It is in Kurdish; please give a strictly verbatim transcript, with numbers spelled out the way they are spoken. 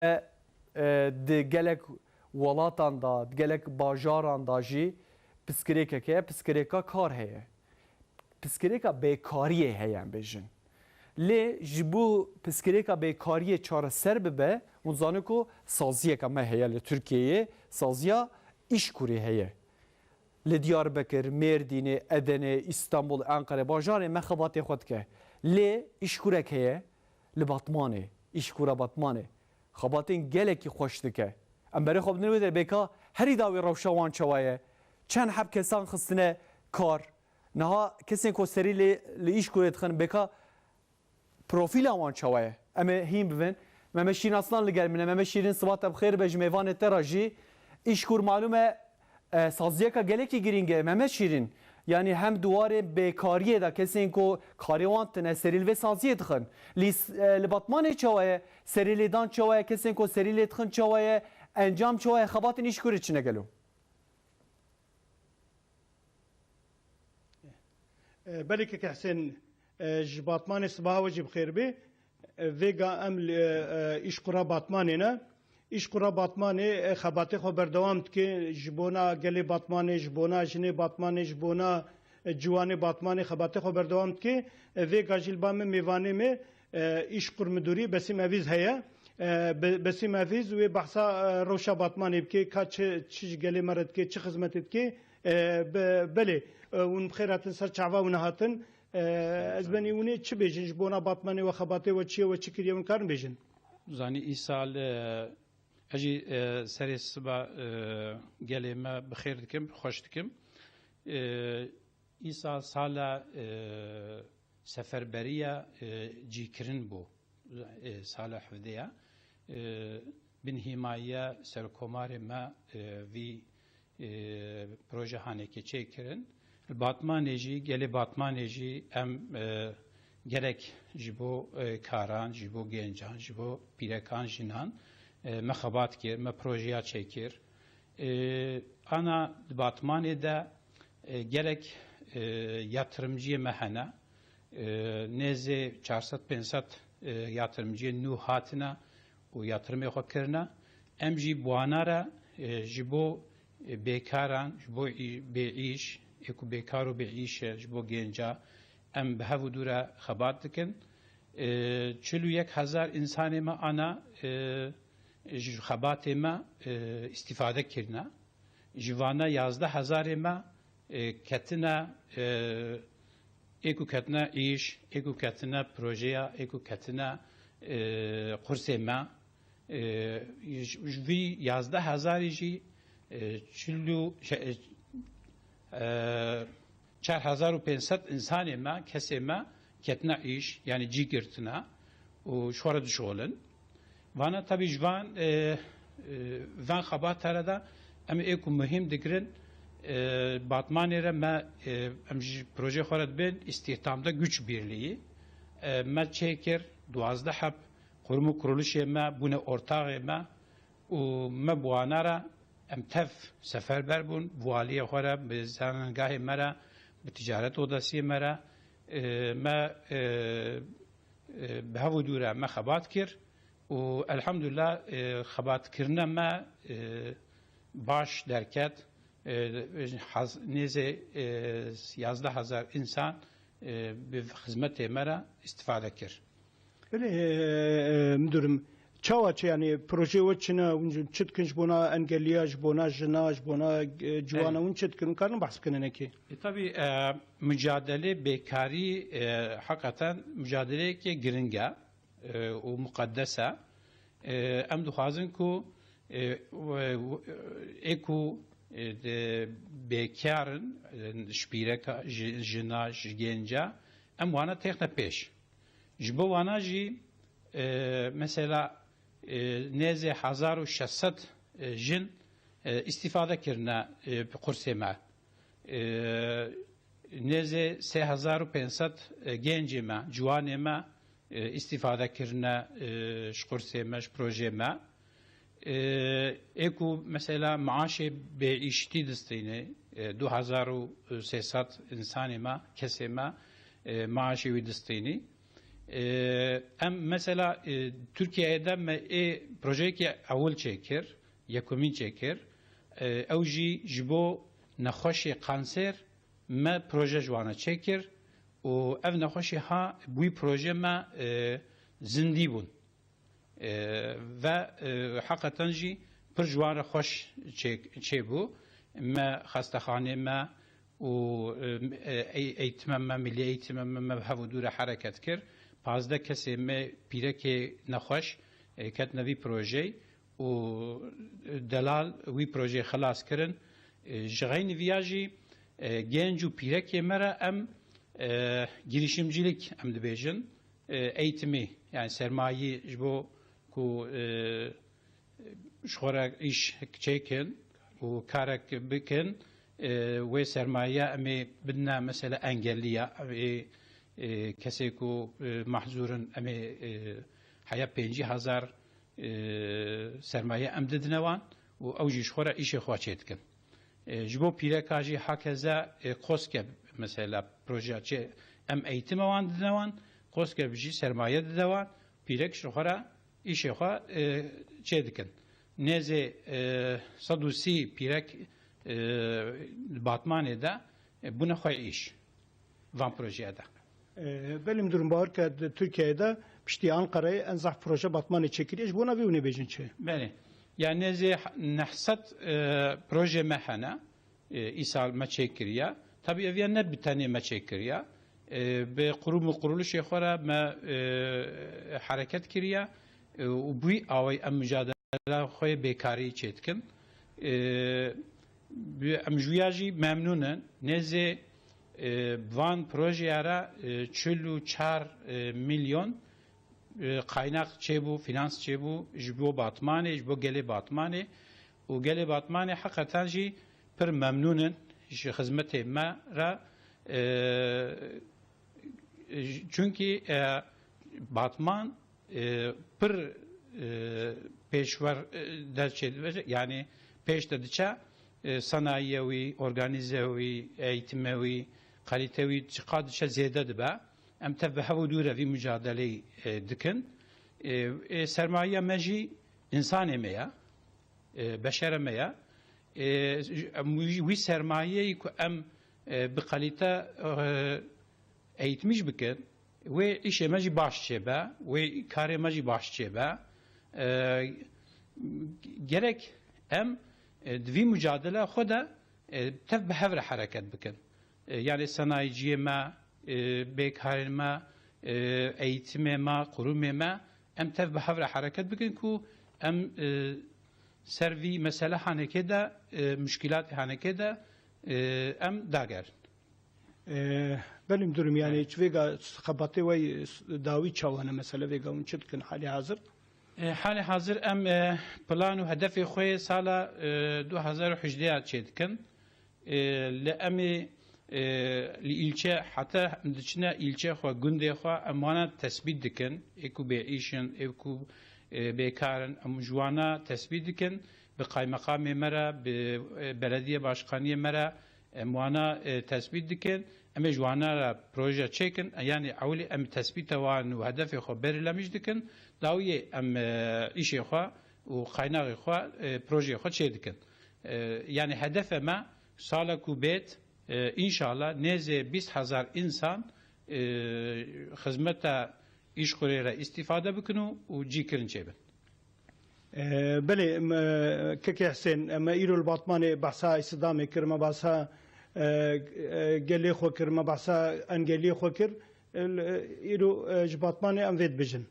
E, e, di gelek welatan de, di gelek bajaran de jî piskirêkek heye, piskirêka kar heye. Piskirêka bêkariyê heye, em bêjin. Lê ji bo piskirêka bêkariyê çareser bibe, hûn zanin ku saziyeke me heye li Tirkiyeyê, saziya Îşkurê heye. Li Diyarbekir, Mêrdînê, Edenê, Îstanbul, Enqere, bajarê me xebatê xwe dike. Lê Îşkurek heye li Batmanê, Îşkura Batmanê. Xebatên gelekî xweş dike. Em berê xwe bidin wê derê, bêka herî dawî rewşa wan çawa ye? Çend heb kesan xistine kar? Niha kesên ku serî lê li Îşkurê dixin, bêka profîla wan çawa ye? Em ê hîn bibin. Mehmet Şîrin Aslan li gel min e. Mehmet Şîrin, siba te bi xêr be, ji mêvanê te re jî. Îşkur malûm e, e, saziyeka gelekî girîng e. Mehmet Şîrin, yanî hem di warê bêkariyê de kesên ku karê wan tune serî li vê saziyê dixin. Lîs-, e, li Batmanê çawa ye? Serî lêdan çawa ye? Kesên ku serî lê dixin çawa ye? Encam çawa ye? Xebatên Îşkurê çi ne gelo? E, belê keke Hesên, e, ji Batmanê sibaha we jî bi xêr bê. E, vêga em li, e, Îşqura Batmanê ne. Îşqura Batmanê, e, xebatê xwe berdewam dike. Ji bona gelê Batmanê, ji bona jinê Batmanê, ji bona, e, ciwanê Batmanê xebatê xwe berdewam dike. E, vêga jî li ba me mêvanê me, e, Îşqur Midûrî Besîm Evîz heye. E, Be-, Besîm Evîz wê behsa, e, rewşa Batmanê bike, ka çi, çi ji gelê me re dike, çi xizmetê dike. E, be-, belê, e, hûn bi xêr hatin ser çava hûn hatin. E, ez benî hûn ê çi bêjin ji bona Batmanê we, xebatê we çi ye, we çi kiriye, hûn karin bêjin? Zanî îsal, e, ez jî, e, serê siba, e, gelê me bi xêr dikim, xweş dikim. E, îsal sala, e, seferberiya, e, cîkirin bû. E, sala hevdê ya. E, bin hîmayiya serkomarê me, e, vî, e, proje hanekê çêkirin. Li Batmanê jî, gelê Batmanê jî em, e, gerek ji bo, e, karan, ji bo gencan, ji bo pîrekan, jinan, e, me xebat kir, me projeya çêkir. E, ana di Batmanê de, e, gelek, e, yatırımciyê me hene. E, nêzê çar sed pênc sed, e, yatırımciyê nû hatine û yatırımê xwe kirine. Em jî bi wana re, e, ji bo, e, bêkaran, ji bo î-, bêîş, ê ku bêkar û bêîş e, ji bo genca, em bi hev û dû re xebat dikin. E, çil û yek hezar însanê me ana, e, ji xebatê me, e, îstîfade kirine. Ji vana yazdeh hezarê me, e, ketine, e, ê ku ketine îş, ê ku ketine projeya, ê ku ketine, e, qursê me. E, ji, ji vî yazdeh hezarî jî, e, çil û, şey, e, e, çar hezar û pênc sed însanê me, kesê me ketine îş, yanî cî girtine û ji xwe re dişixulin. Vana tabii ji van, e, e, van xebata re de em ê ku muhîm digirin, e, Batmanê re me, e, em ji projeyê xwe re dibên îstihdamda güç birliği, e, me çêkir, duwazdeh heb kurum û kurulişê me bûne ortaxê me û me bi wana re em tev seferber bûn, bi waliyê xwe re, bi zanîngahê me re, bi ticaret odasiyê me re, e, me, e, e, bi hev û dû re me xebat kir û elhamdulillah, e, xebatkirina me, e, baş derket. E, hez-, nêzê, e, yazdeh hezar însan, e, bi xizmetê me re îstifade kir. Belê, e, e, müdürüm, çawa çi, yani, projeyê we çi ne, hûn çi dikin ji bona engelliya, ji bona jina, ji bona, e, ciwana, hûn çi dikin? Hûn karin behs bikin hinekî? E, tabii, e, mücadele bêkarî, e, hakikaten mücadeleyeke giring e, e, û muqeddes e. E, em dixwazin ku, e, we, we, ê ku, e, de bêkar in, e, ji pîreka, ji, jina, ji genca, em wana têxine pêş. Ji bo wana jî, e, mesela, e, nêzê hezar û şeş sed, e, jin, e, îstîfade kirine, e, bi qursê me. E, nêzê sê hezar û pênc sed, e, gencê me, ciwanê me, e, îstîfade kirine, e, ji qursê me, ji projeyê me. E, ê ku mesela maaşê bêîştî distînê, e, du hezar û sê sed însanê me, kesê me, e, maaşê wî distînî. E, em mesela, e, Tirkiyeyê de me ê projeyekê ewil çêkir, yekumîn çêkir. E, ew jî ji bo nexweşê kanser me proje ji wana çêkir û ev nexweşî ha bi wî proje me, e, zindî bûn. E, ve, e, heqeten jî pir ji wan re xweş çê-, çêbû. Me xestexanê me û, e, e, eğitime me, milî eğitime me, me bi hev û dû re hereket kir. Pazdeh kesê me pîrekê nexweş, e, ketine vî projeyê û delal wî projeyê xilas kirin. E, ji xeynî viya jî, e, genc û pîrekê me re em, e, girişimcilik em dibêjin, e, eğitimî, yani sermayî ji bo ku, e, ji xwe re îş çêkin û karek bikin, e, wê sermaye em ê bidine mesela engelliya, em ê, e, kesê ku, e, mahzûr in, em ê, e, heya pêncî hezar, e, sermaye em didine wan û ew jî ji xwe re îşê xwe çêdikin. E, ji bo pîreka jî hakeza, e, koskeb mesela proje çê em eğitime wan didine wan, koskeb jî sermaye dide wan, pîrek ji xwe re îşê xwe, e, çêdikin. Nêzê, e, sed û sî pîrek, e, Batmanê de, e, bûne xwe îş van projeye de. E, belê, müdürüm, bawer ke di Tirkiyeyê de piştî Ankarayê en zehf proje Batmanê çêkiriye. Ji bona vê hûn ê bêjin çi? Belê. Yani nêzê neh sed, e, proje me hene. E, îsal me çêkiriye. Tabî eviya ne bi tenê me çêkiriye. E, bi qurum û quruluşê xwe re me, e, hereket kiriye. E, û bi wî awayî em mücadela xwe yê bêkarî çêdikin. E, bi-, em ji wîya jî memnûn in. Nêzê, e, van projeya re, e, çil û çar, e, milyon, e, kaynak çêbû, finans çêbû ji bo Batmanê, ji bo gelê Batmanê. Û gelê Batmanê heqeten jî pir memnûn in ji xizmetê me re. E, çunkî, e, Batman, e, pir, e, pêşwer, e, derçe dibe, yani pêş de diçe, e, sanayiye wî, organize wî, eğitime wî, kalite wî çiqa diçe zêde dibe. Em tev bi hev û dû re vî mücadeleyî, e, dikin. E, e, sermayiya me jî însanê me ye, e, beşere me ye. E, em wî, wî sermayeyî ku em, e, bi kalite, e, eğitmiş bikin, wê îşê me jî baş çêbe, wê karê me jî baş çêbe. E, gerek em, e, di vî mücadele xwe de, e, tev bi hev re hereket bikin. E, yani sanayiciyê me, e, bêkarên me, e, eğitimê me, qurumê me, em tev bi hev re hereket bikin ku em, e, ser vî mesele hanekê de, e, muşkîlatê hanekê de, e, em dagerin. E, belê, müdürüm, yani, evet, çi vêga xebatê we dawî çawa ne, mesele vêga hûn çi dikin halê hazir? E, halê hazir em, e, plan û hedefê xwe yê sala, e, du hezar û hejdeh ya çêdikin. E, li em ê, e, li îlçe, heta em diçine îlçe xwe, gundê xwe, em wana tesbît dikin. Ê ku bêîş in, ê ku, e, bêkar in, em ji wana tesbît dikin. Bi qaymeqamê me re, bi, e, belediye başkaniyê me re, em wana, e, tesbît dikin. Em ê ji wana re proje çêkin. E, yanî ewilî em tesbîta wan û hedefê xwe belirlemiş dikin. Dawiyê em, e, îşê xwe û qaynaxê xwe, e, projeyê xwe çêdikin. E, yanî hedefe me sala ku bêt, e, înşallah nêzê bîst hezar însan, e, xizmeta îşxurê re îstîfade bikin û, û cîkirin çêbin. E, belê, me, Kekê Hisên, me îro li Batmanê behsa îstidamê kir, me behsa, e, e, gelê xwe kir, me behsa engeliyê xwe kir. E, îro, e, ji Batmanê em vê dibêjin.